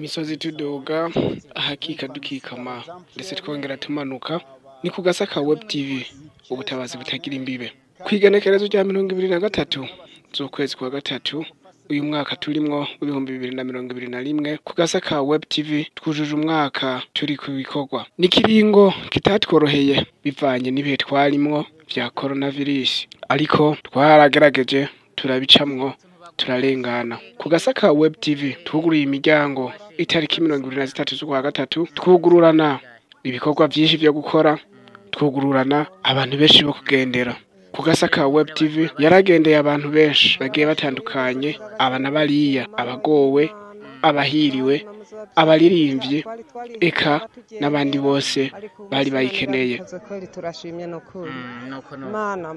Imisozi tuduga, ahakika dukikama, ndetse twongera tumanuka. Ni ku Gasaka Web TV, ubutabazi butagira imbibe. Kw'igenekerezo rya 23 z'ukwezi kwa gatatu uyu mwaka turimwo 2021, ku Gasaka Web TV twujuje umwaka turi ku bikorwa. Ni kiringo kitatworoheye bivanye n'ibihe twarimwo vya coronavirus, ariko twaragerageje turabicamwo turarengana. Ku Gasaka Web TV twuguruye imiryango itariki 23 z'ukwa gatatu, twugururana ibikorwa vyinshi vyo gukora, twugururana abantu benshi bo kugendera. Ku Gasaka Web TV yaragendeye abantu benshi bagiye batandukanye, aba na bariya, abagowe, abahiriwe, abaririmbyi, eka n'abandi bose bari bayikeneye. Turashimye nukuri Mana,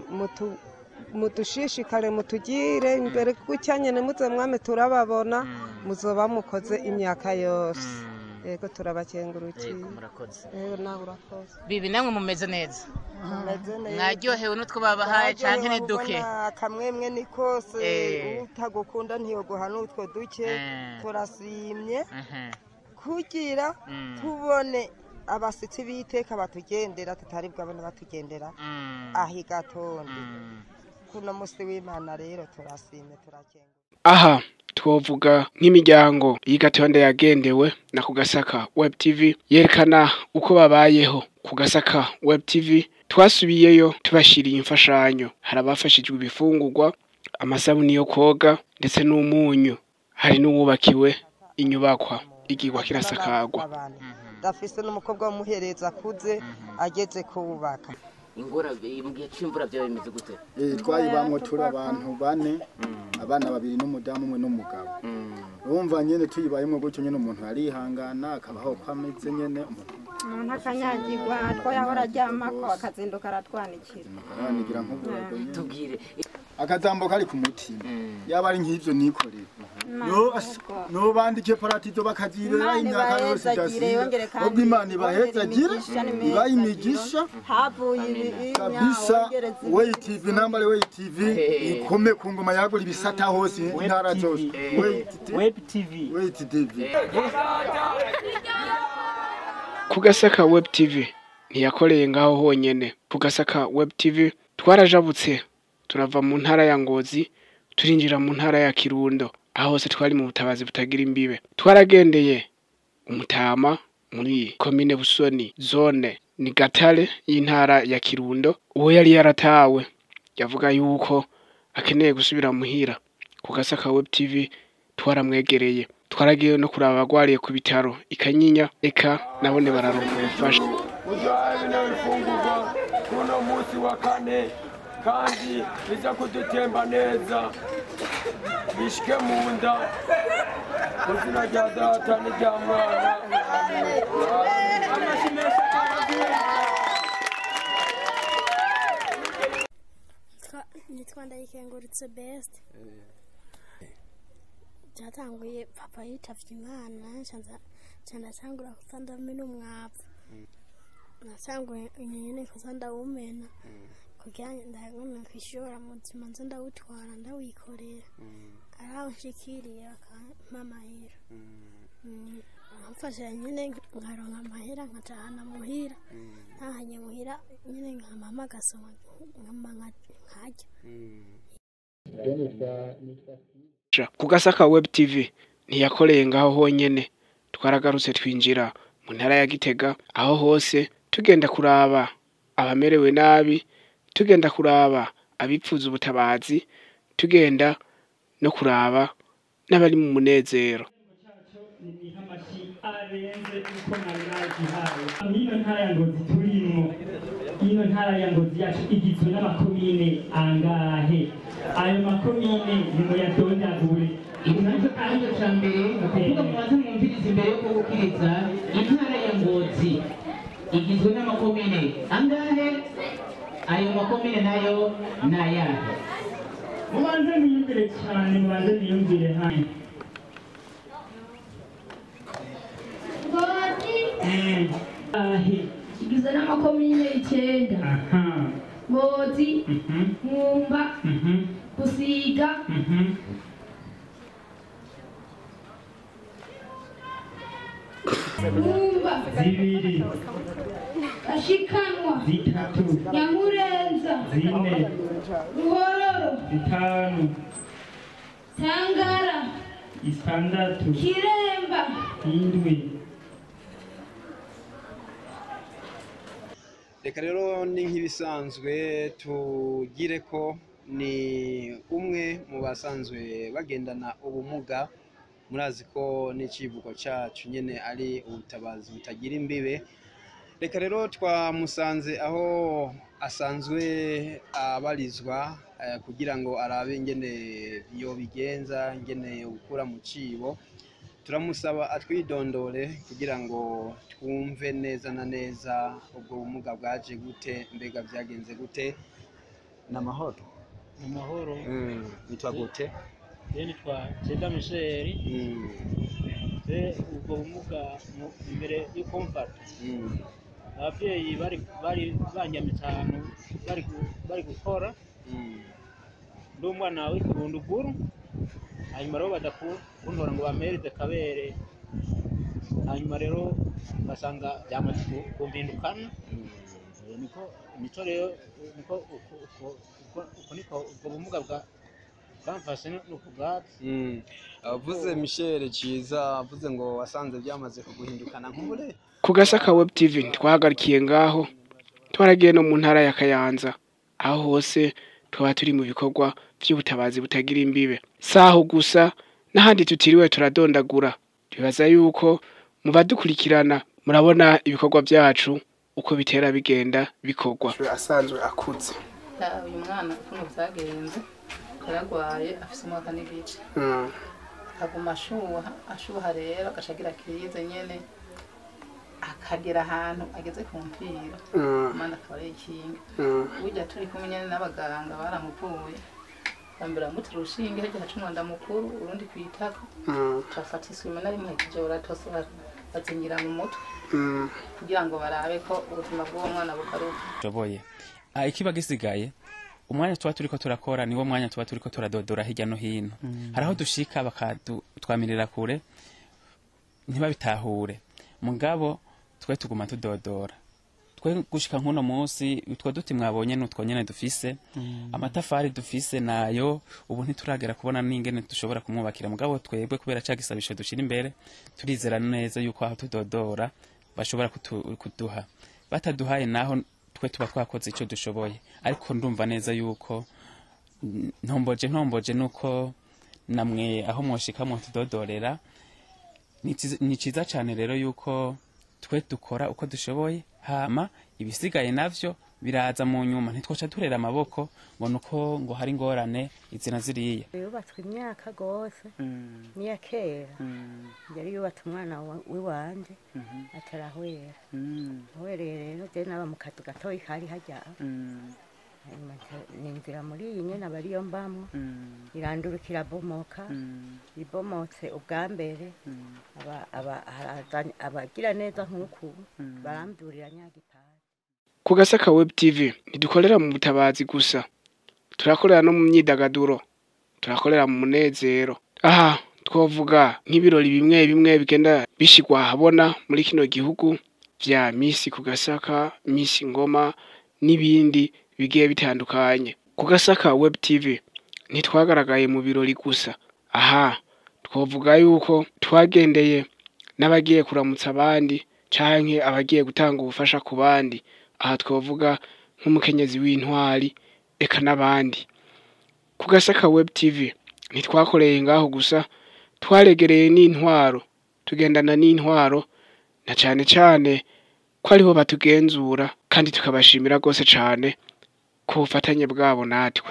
mudushishikare, mutugire imbere gutya nyene, muze mwame turababona, muzoba mukoze imyaka yose. Yego, turabakengurukiye. Yego, nawe urakoze. Bibi, namwe mumeze neza, mwaryohewe n'utwo babahaye canke ni duke? Kamwemwe ni kose, utagukunda ntiyoguha n'utwo duke. Turasimye kugira tubone abasitsi b'iteka batugendera tutari bwabone, batugendera aho Igatonde kuno musi w'Imana. Rero turasimye, turakenguruka. Aha twovuga nk'imiryango y'Igatonde yagendewe na ku Gasaka Web TV, yerekana uko babayeho. Ku Gasaka Web TV twasubiyeyo tubashiriye imfashanyo. Hari abafashijwe ibifungurwa, amasabuni yo koga ndetse n'umunyu. Hari n'uwubakiwe inyubakwa igirwa kirasakagwa. Ndafise n'umukobwa w'umuhereza akuze ageze kubaka. Ingora mu gihe c'imvura vyawe bimeze gute? Twayibamwo turi abantu bane, abana babiri n'umudamu umwe n'umugabo. Urumva nyene tuyibayemwo gutyo nyene, umuntu arihangana akabaho ko ameze nyene. Umuntu akanyagirwa, two yahora aryamako akazinduka aratwanikira. Aranigira nk'uburago nyene. Tubwire. Akajambo kari ku mutima, yaba ari nk'ivyo nikorera, no bandike paratizo bakazibera imyaka yose idasira. Ubwo Imana ibahezagire, ibahe imigisha. Havuye ibi. Kabisa, Way TV nambare, Way TV ikome ku ngoma, yagura ibisata hose, intara zose. Web TV. Way TV. Ku Gasaka Web TV ntiyakoreye ngaho honyene. Ku Gasaka Web TV twarajabutse turava mu ntara ya Ngozi turinjira mu ntara ya Kirundo. Aho hose twari mu butabazi butagira imbibe. Twaragendeye umutama muri komine Busoni, zone ni Gatare y'intara ya Kirundo. Uwo yari yaratawe, yavuga yuko akeneye gusubira muhira. Ku Gasaka Web TV twaramwegereye. Twaragiye no kuraba abagwariye ku bitaro Ikanyinya, eka nabone bararonka ubufasha. Uduhaye bino bifungurwa kuno munsi wa kane, kandi biza kudutemba neza bishike mu nda, mu izina rya Data n'irya Mwana. Nitwa Ndayikengurutse Best. Byatanguye papa yitavye Imana, nca ndatangura kuza ndamena umwavu. Natanguye nyene kuza ndawumena kugira ndaguma kwishora mu buzima, nza ndawutwara ndawikorera, araho nshikiriye bakampa amahera. Amfasha nyene nkaronka amahera, nkatahana muhira. Ntahanye muhira nyene nkamama agasoma nkama nkarya. Ku Gasaka Web TV ntiyakoreye ngaho honyene. Twaragarutse twinjira mu ntara ya Gitega. Aho hose tugenda kuraba abamerewe nabi, tugenda kuraba abipfuza ubutabazi, tugenda no kuraba n'abari mu munezero. Amashyi arenze uko mwari mwagihawe. Ino ntara ya Ngozi turimwo, ino ntara ya Ngozi yacu igizwe n'amakomine angahe? Ayo makomine nimuyadondagure. Aricyo cya mbere kuvuga, mubanze mwumvirize imbere yo gukiriza. Intara ya Ngozi igizwe n'amakomine angahe? Ayo makomine nayo ni ayahe? Mubanze mwiyumvire cyane, mubanze mwiyumvire hano. Ngozi Ahe. igizwe n'amakomine 9. Ngozi, Mwumba, Busiga. Mwumba, 2, Gashikanwa, 3, Nyamurenza, 4, Ruhororo, 5, Tangara, 6, Kiremba, 7. Reka rero ni nk'ibisanzwe tugire ko ni umwe mu basanzwe bagendana ubumuga. Murazi ko n'icivugo cacu nyene ari ubutabazi butagira imbibe. Reka rero twamusanze aho asanzwe abarizwa kugira ngo arabe ingene yobigenza, ingene yokura mu cibo. Turamusaba atwidondore kugira ngo twumve neza na neza ubwo bumuga bwaje gute, mbega byagenze gute. Namahoro. Namahoro. Nitwa gute? Je nitwa Ceda Michel. Je ubwo bumuga imbere yo kumfata. Abavyeyi bari banyamitse ahantu bari gukora. Ndi umwana w'ikibunduguru. Hanyuma rero baza kuntora ngo bampereze kabere. Hanyuma rero basanga byamaze kumpindukana. Niko nico rero niko uko niko ubwo bumuga bwamfashe nuko bwatsi. Avuze Michel Ciza avuze ngo wasanze byamaze kuguhindukana nk'ubure. Ku Gasaka Web TV twahagarikiye ngaho, twaragiye no mu ntara ya Kayanza, aho hose twaba turi mu bikorwa vy'ubutabazi butagira imbibe. Saho gusa n'ahandi tutiriwe turadondagura. Twibaza yuko mu badukurikirana murabona ibikorwa byacu uko bitera bigenda bikorwa. Asanzwe akuze. Uyu mwana ukuntu vyagenze yaragwaye afise umwaka n'igice. Aguma ashuha rero agashagira kirize nyene akagera ahantu ageze ku mpira. Imana akaba arikinga. Burya turi kumwe nyene n'abaganga baramuvuye. Bambera mutera urushinge hirya haca umwanda mukuru urundi kwitako. Turafata isume nari muhejeje baratose bazingira mu mutwe. Kugira ngo barabe ko ubuzima bw'uwo mwana bugaruka. Shoboye. Ikiba gisigaye umwanya tuba turiko turakora niwo mwanya tuba turiko turadodora hirya no hino. Haraho dushika bakadutwamirira kure ntibabitahure. Mugabo twe tuguma tudodora. Twe gushika nkuno munsi utwo duti mwabonye nutwo nyene dufise. Amatafari dufise nayo ubu ntituragera kubona n'ingene dushobora kumwubakira. Mugabo twebwe kubera ca gisabisho dushira imbere turizera neza yuko aho tudodora bashobora kuduha. Bataduhaye naho twe tuba twakoze ico dushoboye. Ariko ndumva neza yuko ntomboje nuko namwe aho mwoshika mwo tudodorera. Ni ciza cane rero yuko twe dukora uko dushoboye, hama ibisigaye navyo biraza mu nyuma. Ntitwoca turera amaboko ngo nuko ngo hari ingorane izina ziriya. Yubatswe imyaka gose niya kera. Yari yubatse umwana wiwanje atarahwera. Ahwereye rero je naba mu kazu gatoyi kari harya. Ninzira muri iyi nyene aba ariyo mbamwo. Irandurukira bomoka. Ibomotse ubwa mbere abagira neza nk'uku baramdurira nyagipande. Ku Gasaka Web TV ntidukorera mu butabazi gusa, turakorera no mu myidagaduro, turakorera mu munezero. Aha twovuga nk'ibirori bimwe bimwe bigenda bishigwa ahabona muri kino gihugu vya Miss ku Gasaka, Miss Ngoma n'ibindi bigiye bitandukanye. Ku Gasaka Web TV ntitwagaragaye mu birori gusa. Aha twovuga yuko twagendeye n'abagiye kuramutsa abandi canke abagiye gutanga ubufasha ku bandi. Aha twovuga nk'umukenyezi w'intwari eka n'abandi. Ku Gasaka Web TV ntitwakoreye ngaho gusa, twaregereye n'intwaro, tugendana n'intwaro na cane cane ko ariho batugenzura, kandi tukabashimira gose cane ku bufatanye bwabo natwe.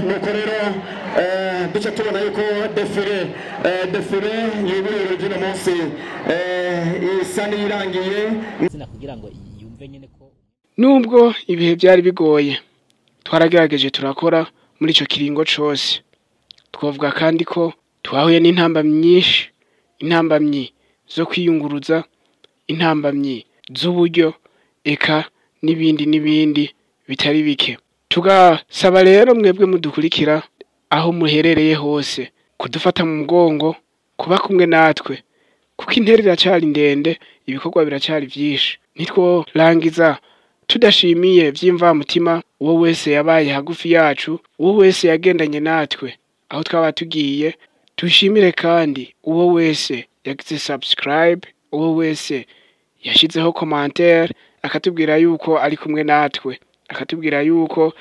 Nuko rero Duca tubona yuko défilé y'ibirori by'uno munsi isa n'iyirangiye. Kugira ngo yumve nyene ko Nubwo ibihe byari bigoye, twaragerageje turakora muri ico kiringo cose. Twavuga kandi ko twahuye n'intambamyi nyinshi, intambamyi zo kwiyunguruza, intambamyi z'uburyo, eka n'ibindi n'ibindi bitari bike. Tugasaba rero mwebwe mudukurikira aho muherereye hose kudufata mu mugongo, kuba kumwe natwe, kuko intera iracari ndende, ibikorwa biracari vyinshi. Ntitworangiza tudashimiye vy'imvamutima uwo wese yabaye hagufi yacu, uwo wese yagendanye natwe aho twaba tugiye. Dushimire kandi uwo wese yagize subscribe, uwo wese yashizeho commentaire akatubwira yuko ari kumwe natwe, akatubwira yuko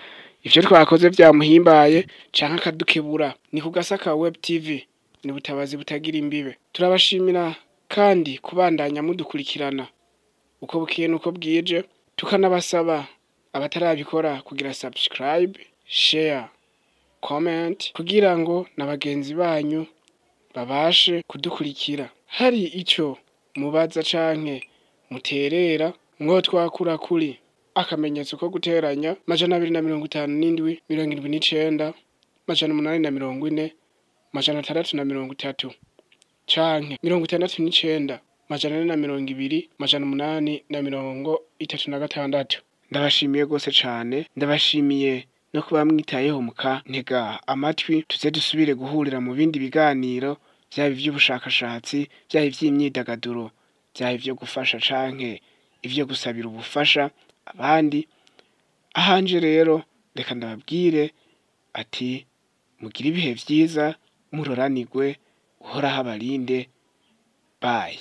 ivyo twakoze vyamuhimbaye canke akadukebura. Ni ku Gasaka Web TV, ni ubutabazi butagira imbibe. Turabashimira kandi kubandanya mudukurikirana uko bukeye nuko bwije, tukanabasaba abatarabikora kugira subscribe, share, comment kugira ngo na bagenzi banyu babashe kudukurikira. Hari ico mubaza canke muterera, mwo twakura kuri akamenyetso ko guteranya 257 79 840 630 canke 69 420 836. Ndabashimiye gose cane, ndabashimiye no kuba mwitayeho mukantega amatwi. Tuze dusubire guhurira mu bindi biganiro, vyaba ivy'ubushakashatsi, vyaba ivy'imyidagaduro, vyaba ivyo gufasha canke ivyo gusabira ubufasha abandi. Ahanje rero reka ndababwire ati mugire ibihe vyiza, muroranirwe, Uhoraho abarinde. Bye.